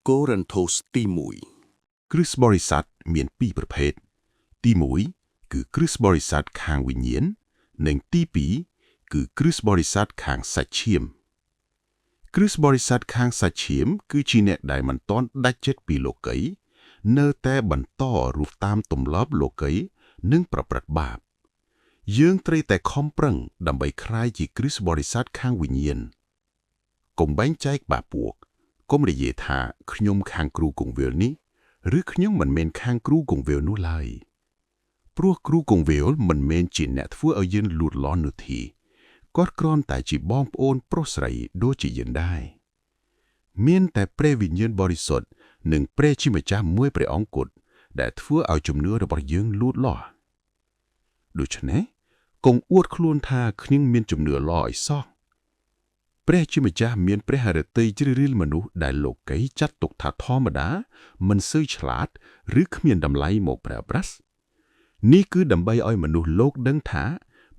កូរិនថូសទី1 គ្រិស្តបរិស័ទមានពីរប្រភេទទី1គឺគ្រិស្តបរិស័ទខាងវិញ្ញាណនិងទី2គឺគ្រិស្តបរិស័ទខាងសាច់ឈាមគ្រិស្តបរិស័ទខាងសាច់ឈាមគឺជាអ្នកដែលមិនទាន់ដាច់ចិត្តពីលោកីយ៍នៅតែបន្តរស់តាមទម្លាប់លោកីយ៍និងប្រព្រឹត្តបាបយើងត្រូវតែខំប្រឹងដើម្បីក្លាយជាគ្រិស្តបរិស័ទខាងវិញ្ញាណកុំបែងចែកបាពួកកុំនិយាយថាខ្ញុំខាងគ្រូគង្វាលនេះ ឬខ្ញុំមិនមែនខាងគ្រូគង្វាលនោះឡើយព្រោះគ្រូគង្វាលមិនមែនជាអ្នកធ្វើឲ្យយើងលូតលាស់នោះទេគាត់គ្រាន់តែជាបងប្អូនប្រុសស្រីដូចជាយើងដែរមានតែព្រះវិញ្ញាណបរិសុទ្ធនិងព្រះជាម្ចាស់មួយព្រះអង្គគត់ដែលធ្វើឲ្យជំនឿរបស់យើងលូតលាស់ដូច្នេះកុំអួតខ្លួនថាខ្ញុំមានជំនឿល្អឲ្យសោះ ព្រះជាម្ចាស់មានព្រះハរតីជ្រិលរិលមនុស្សដែលលោកីយ៍ចាត់ទុកថាធម្មតាមិនសូវឆ្លាតឬគ្មានតម្លៃមកប្រើប្រាស់នេះគឺដើម្បីឲ្យមនុស្សលោកដឹងថា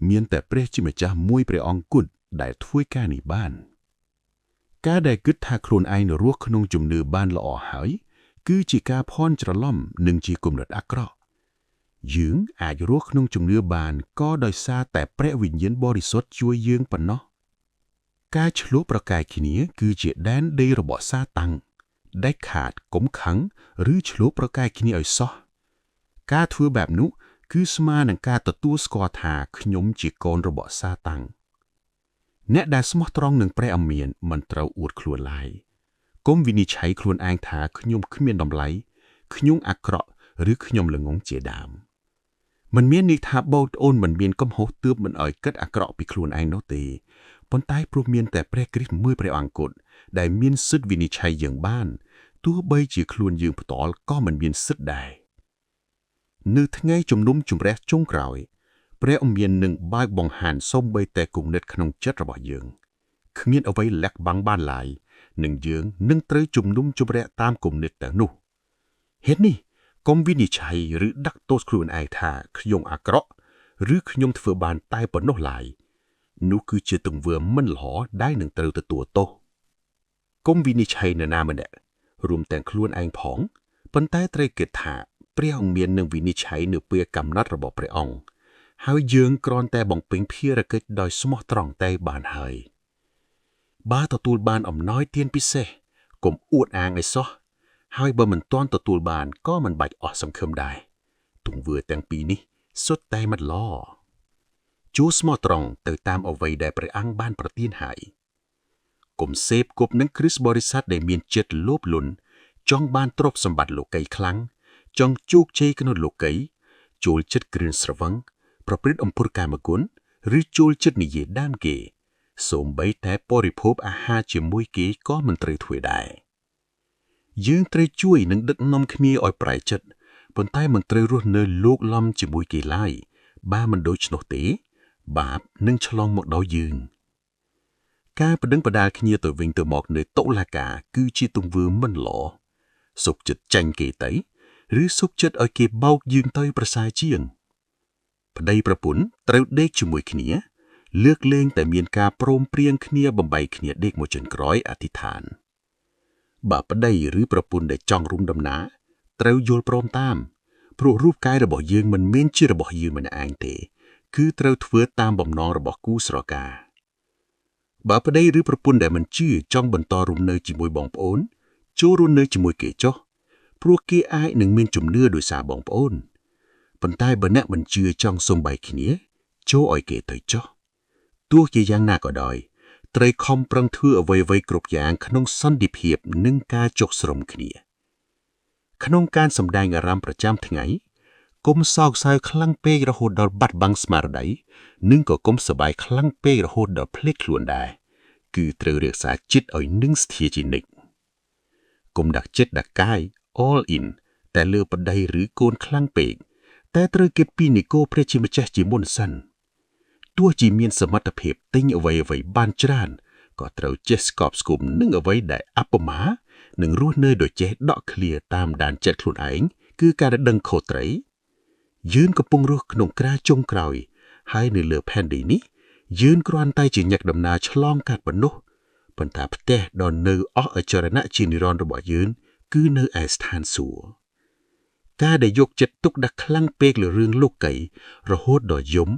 មានតែព្រះជាម្ចាស់មួយព្រះអង្គគត់ដែលធ្វើការនេះបាន ការដែលគិតថាខ្លួនឯងរស់ក្នុងជំនឿបានល្អហើយ គឺជាការភ័ន្តច្រឡំនិងជាគំនិតអាក្រក់យើងអាចរស់ក្នុងជំនឿបានក៏ដោយសារតែព្រះវិញ្ញាណបរិសុទ្ធជួយយើងប៉ុណ្ណោះ ការឆ្លោះប្រកែកគ្នាគឺជាដែនដីរបស់សាតាំងដាច់ខាតកុំខឹងឬឆ្លោះប្រកែកគ្នាឲ្យសោះការធ្វើបែបនោះគឺស្មើនឹងការទទួលស្គាល់ថាខ្ញុំជាកូនរបស់សាតាំងអ្នកដែលស្មោះត្រង់នឹងព្រះអមានមិនត្រូវអួតខ្លួនឡើយកុំវិនិច្ឆ័យខ្លួនឯងថាខ្ញុំគ្មានតម្លៃខ្ញុំអាក្រក់ឬខ្ញុំល្ងង់ជាដើមមិនមានន័យថាបងប្អូនមិនមានកំហុសទើបមិនឲ្យគិតអាក្រក់ពីខ្លួនឯងនោះទេ ប៉ុន្តែព្រោះមានតែព្រះគ្រីស្ទមួយព្រះអង្គគត់ដែលមានសិទ្ធិវិនិច្ឆ័យយើងបានទោះបីជាខ្លួនយើងផ្ទាល់ក៏មិនមានសិទ្ធិដែរនៅថ្ងៃជំនុំជម្រះចុងក្រោយព្រះអមាននឹងបើកបង្ហាញសូម្បីតែគំនិតក្នុងចិត្តរបស់យើងគ្មានអ្វីលាក់បាំងបានឡើយនឹងយើងនឹងត្រូវជំនុំជម្រះតាមគំនិតទាំងនោះហេតុនេះកុំវិនិច្ឆ័យឬដាក់ទោសខ្លួនឯងថាខ្ញុំអាក្រក់ឬខ្ញុំធ្វើបានតែប៉ុណ្ណោះឡើយ នោះគឺជាទង្វើមិនល្អដែលនឹងត្រូវទទួលទោសកុំវិនិច្ឆ័យនរណាម្នាក់រួមទាំងខ្លួនឯងផងប៉ុន្តែត្រូវគិតថាព្រះអង្គមាននឹងវិនិច្ឆ័យនៅពេលកំណត់របស់ព្រះអង្គហើយយើងគ្រាន់តែបំពេញភារកិច្ចដោយស្មោះត្រង់តែបានហើយបើទទួលបានអំណោយទានពិសេសកុំអួតអាងឲ្យសោះហើយបើមិនទាន់ទទួលបានក៏មិនបាច់អស់សង្ឃឹមដែរទង្វើទាំងពីរនេះសុទ្ធតែមិនល្អ ជួស្មោះត្រង់ទៅតាមអ្វីដែលព្រះអង្គបានប្រទានហើយកុំសេពគប់នឹងគ្រិស្តបរិស័ទដែលមានចិត្តលោភលន់ចង់បានទ្រព្យសម្បត្តិលោកីយ៍ខ្លាំងចង់ជោគជ័យក្នុងលោកីយ៍ចូលចិត្តគ្រឿងស្រវឹងប្រព្រឹត្តអំពើកាមគុណឬចូលចិត្តនិយាយដើមគេសូម្បីតែបរិភោគអាហារជាមួយគេក៏មិនត្រូវធ្វើដែរយើងត្រូវជួយនិងដឹកនាំគ្នាឲ្យប្រែចិត្តប៉ុន្តែមិនត្រូវរស់នៅលោកលំជាមួយគេឡើយបើមិនដូច្នោះទេ បាបនឹងឆ្លងមកដល់យើង ការប្តឹងផ្ដាល់គ្នាទៅវិញទៅមកនៅតុលាការគឺជាទង្វើមិនល្អសុខចិត្តចាញ់គេទៅឬសុខចិត្តឲ្យគេបោកយើងទៅប្រសើរជាងប្តីប្រពន្ធត្រូវដេកជាមួយគ្នា លើកលែងតែមានការព្រមព្រៀងគ្នាបំបីគ្នាដេកមួយជើងក្រោយអធិដ្ឋានបើប្តីឬប្រពន្ធដែលចង់រួមដំណើរត្រូវយល់ព្រមតាមព្រោះរូបកាយរបស់យើងមិនមែនជារបស់យើងម្នាក់ឯងទេ គឺត្រូវធ្វើតាមបំណងរបស់គូស្រករបើប្តីឬប្រពន្ធដែលមិនជឿចង់បន្តរស់នៅជាមួយបងប្អូនចូលរស់នៅជាមួយគេចុះព្រោះគេអាចនឹងមានជំនឿដោយសារបងប្អូនប៉ុន្តែបើអ្នកមិនជឿចង់សុំបែកគ្នាចូលឲ្យគេទៅចុះទោះជាយ៉ាងណាក៏ដោយត្រូវខំប្រឹងធ្វើអ្វីៗគ្រប់យ៉ាងក្នុងសន្តិភាពនិងការចុះស្រមគ្នាក្នុងការសម្ដែងអារម្មណ៍ប្រចាំថ្ងៃកុំសោកសៅខ្លាំងពេករហូតដល់បាត់បង់ស្មារតីនិងក៏កុំសប្បាយខ្លាំងពេករហូតដល់ភ្លេចខ្លួនដែរគឺត្រូវរក្សាចិត្តឲ្យនឹងស្ថិរជានិច្ចកុំដាក់ចិត្តដាក់កាយ all in តែលើប្តីឬកូនខ្លាំងពេកតែត្រូវគិតពីនិកោព្រះជាម្ចាស់ជាមុនសិនទោះជាមានសមត្ថភាពទិញអ្វីអ្វីបានច្រើនក៏ត្រូវចេះស្កប់ស្គុំនឹងអ្វីដែលអបមានិងរស់នៅដោយចេះដកឃ្លាតាមដានចិត្តខ្លួនឯងគឺការដឹងខុសត្រូវយើងកំពុងរស់ក្នុងក្រាចុងក្រោយហើយនៅលើផែនដីនេះយើងគ្រាន់តែជាអ្នកដំណើរឆ្លងកាត់ប៉ុណ្ណោះប៉ុន្តែផ្ទះដ៏នៅអស់អចរណៈជានិរន្តរ៍របស់យើង គឺនៅឯស្ថានសួគ៌ការដែលយកចិត្តទុកដាក់ខ្លាំងពេកលើរឿងលោកីយ៍រហូតដល់យំ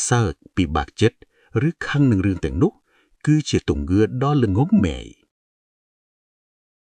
សើចពិបាកចិត្តឬខឹងនឹងរឿងទាំងនោះ គឺជាទង្វើដ៏ល្ងង់មែយ។